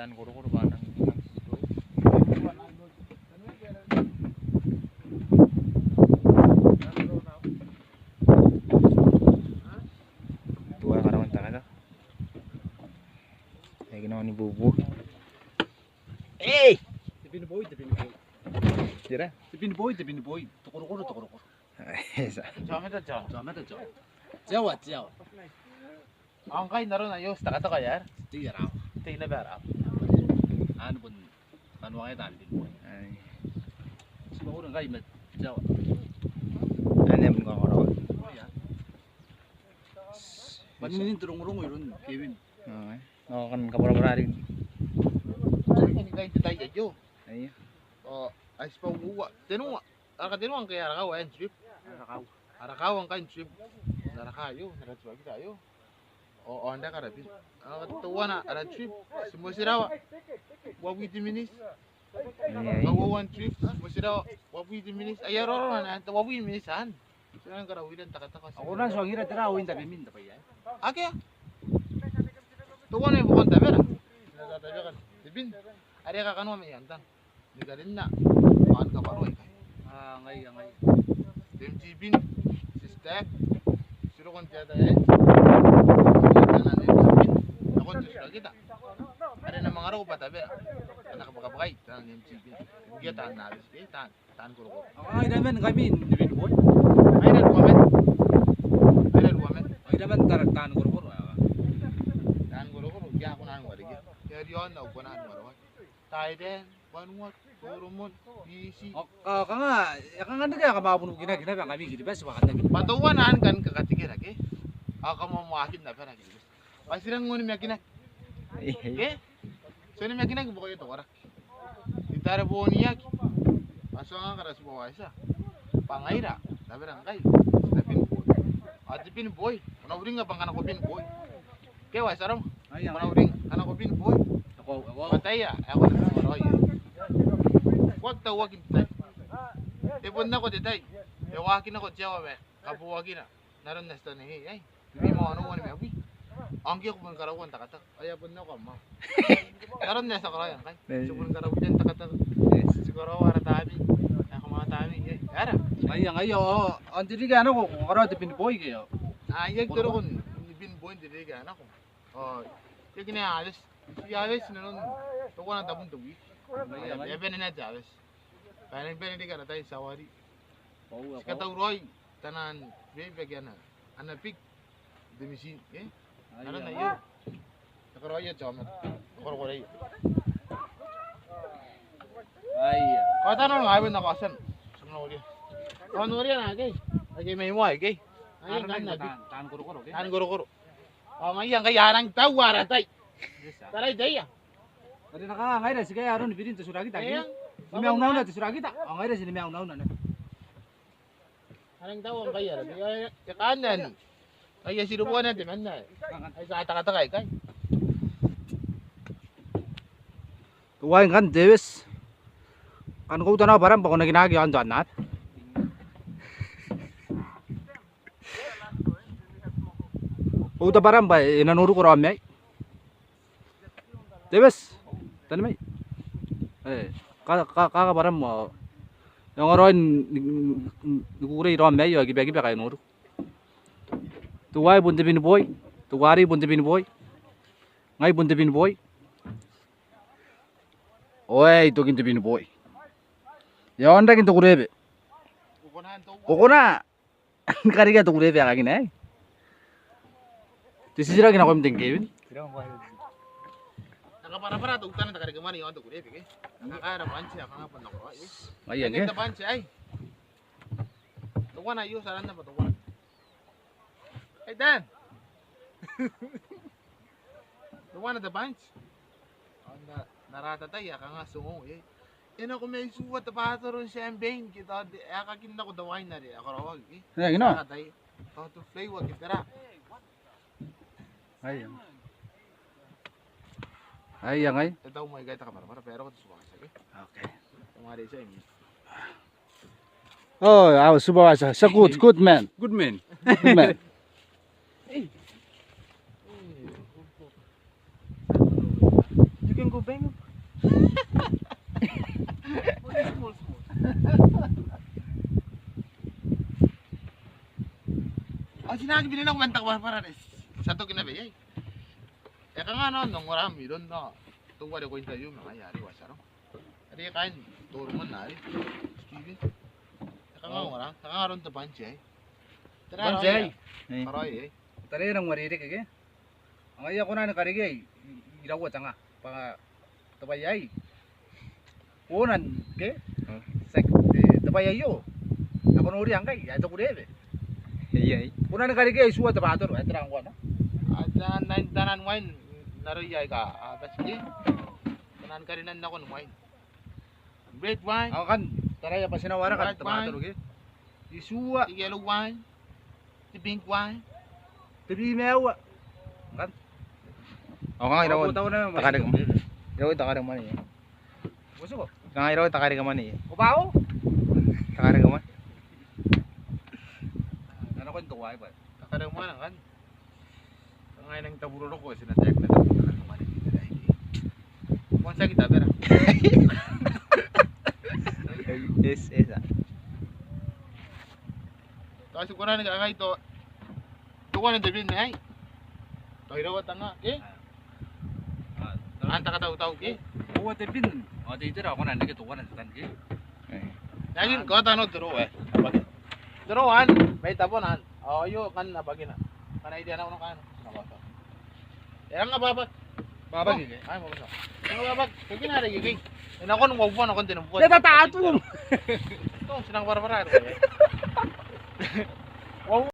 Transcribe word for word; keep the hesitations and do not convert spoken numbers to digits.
Taan korokoro bwa a nang, nang titiro. Tuai karaoan te kata. E aki nako ni bubu. Ei! Te bin boi, te bin boi. Tera? Te bin boi, te bin boi. Te korokoro, te korokoro. Tia. Tia mata tia. Tia mata tia. Tia wa, tia wa. Ao ngkai n aron aio ti takataka iai. Ti iai rawa. Ti iai naba rawa. Anne bon kanoan ae taan bin boi. Ai. Ti bwa ure ngkai ma tia wa. Anne bon kanoan rawa. Ia. Bwa n nin te rongorongo iroun Kevin. Ai. Ao kan kabwarabwara riki. Ngkai n te tai aio. Ai. Ao ai ti bwa uoua. Tenua. Ara katenua ngkai ara kau ae n trip. Ara kau. Ara kau ngkai n trip. N ara kaa aio, n ara tiwakita aio. Ao, ao n raka ara bin. Ara kateuana ara trip. Ti motirawa. Uabwi te miniti. Ai, ai. Kauoua n trip. Ti motirawa. Uabwi te miniti. Ai arona, uabwi te miniti anne. Ti nang karaoira n takataka. Ao ko nang tuangira tera oin tabemin n te bwai aei? Akea. Teuana e buakon tabera. N ara tabeka te bin. Are e kakanoa mai antana. Ni karinna, ao ni kabaroi kai. A, ngaia, ngaia. Te empty bin, ti stack, ti roko n te ata aei. Taian empty bin, nakon te turakita. Are e na manga roko bwa tabera. E na kabwakabwakai, taian empty bin. Ibukia taan harvest, e, taan, taan korokoro. Ao ngaira man ngkami ni bin boi? Ngaira ruaman. Ngaira ruaman. Ngaira man tara taan korokoro, a. Taan korokoro, I a kona n warekia. I a riaon au kona n warekia. Thailand, Vanuatu, Solomon, Fiji. Ao, ao kanga, e kanga n reke ae kam a bon bukinaki naba ngkami Kiribati bwa kam na bin boi? Bwa teuana anne ngkanne kakatekera ke. Ao kam a moamoaaki naba Kiribati. Bwa ti rang onimakinaki. Ke? Ti onimakinaki buakoia te koraki. Ti tareboniaki. Bwa ti aonga ni kara supervisor. Bwa ngaira, tabera ngkai, ti na bin boi. Ao te bin boi, ko na uringa bwa ngkana ko bin boi. Ke wa Saram? Ai, ai. Ko na uringa, ngkana ko bin boi. Ko, ko. Ko ataia, e ko na maraoi. Ko aki tauaki n te tai. E bon nako te tai. E waaki nako te aoa ma e kabooakina n aron ae ti taneiai. Te bwi ma onoua nimabwi. Ao ngke ko bon karaua n takataka. Ao e a bon nako am aoa. N aron ae ti a karaoia ngkai. Ti bon karaua n takataka. Ti karaoa ara taamnei. Ae kam a taamnei. Aera? Ngaia, ngaia, ao, ao n te ririki ae nako, ko karaoa te bin boi ke ao? A, I aki roko ni bin boi n te ririki ae nako. Ao, e aki naba harvest. Ti harvest inanon teuana tabun te wiki. Ngaia, ngaia. E a bane naba te harvest. Bwa e nang bane riki ara tai n tiawari. Ti katauraoi taian bebeke ana, ana big te mitin, e? Ai, aron aio. E karaoia te aomata. E korokoraia. Ai. Ko a taan nako, ai bon nako atan. Ti na noria. Ti na noria naakei. Akei mai moa akei. Ai, aron ngkanne taan, taan korokoro, ke? Taan korokoro. Ao ngaia ngkai a rang tau ara tai. Yes, sir. Tarai te ia. Are na kanga ngaira ti kaea aron birin te turakita, ke? Eng. Nimaunauna te turakita. Ao ngaira ti nimaunauna naba. A rang tau ngkai ara tai. E, e, e kanani. Ngaia ti rubona temanna. Ai ti a takataka ikai. Tuai ngkanne Teweti. Ngkanne ko uta naba bwaram bwa ko na kinaki aon te aonnaba. Ko uta bwaram bwa e na noruko raom aei. Teweti, tani mai. E, ka, ka, ka, ka bwaram ao e ongaraoi ni, ni, ni, ni kukurei raom aei ao e kibakiba kai noruko. Tuai bon te bin boi. Tuarei bon te bin boi. Ngai bon te bin boi. Ao aei tokin te bin boi. E a onrake n te kureebe. Ko kona ni karekea te kureebe ae kakinna aei. Te titiraki nakoim Ten Kevin. Ngaia, ke? Teuana aio, ti aranna bwa teuana. Ai, Dan. Teuana te bwaanti. Ao n ara atatai ae kanga ti ongo, e. E nako mai tua te bottle n champagne ke tao te, e aki nako te wine are e karaoaki, e. E aki nako. N ara atatai. Tao te flavour ke tera. Aia. Aia, ngai. E tau moa ikai te kabwarabwara bwa e roko te supervisor, ke. Okay. Te mwareiti aei. Oh, our supervisor. So good, good man. Good man. Good man. Bingo, bingo. Small, small. Ao ti na aki bane nako man te kabwarabwara are ti a toki naba iai. E kanga nao n ongora iroun nao teuare koin taiu ma ngaia are Uatiarong? Are kaain Toromon are Steven. E kanga ongora, e kanga aron te bwai aei? Te bwai aei? Karaoi aei. Tara e nang uarereke ke? Ao ngaia ko na ni karekea i, i, iraua te nga bwa te bwai aei. Ko na n ke? Tiaki te, te bwai aio. Ao ko noria ngkai ae te kurewe. Iai. Ko na ni karekea itiua te batoro ae tera ngkoa? A, taian, taian wain n aroia aika a bati ke? Ko na ni karinan nakon wain. Red wine. Ao kan taraia bwa ti na wareka te batoro ke? Itiua. Te yellow wine. Te pink wine. Te bimaua. Kan. Ao kanga iraua te karekemwane? Iraua te karekemwane. Kanga iraua te karekemwane? Ko bao? Te karekemwane. Nana ko n to wai ba? Te karekemwane kan. Kanga e nang tabu roroko, ti na taekina tabu roroko mwane ni tera aike. Bon tiaki tabera. Yes, yes. Tao ti kona ni kangai tao, tao ko na te bin aei. Tao iraua te nga, e? An taka tau tau ke? Tao te bin. Ao te itera ko na neke tao ko na te tan ke? Nakin ko tano te roa, e. Te roa an, mai tabon an. Ao io kan na bakina. Kana idia na uno kan. E anga baba. Baba ke? Ai mo baba. Anga baba. Ke kina are ke ke. E nakon uabubua nakon te nambua. Te tata atum. Tong sinang bara bara.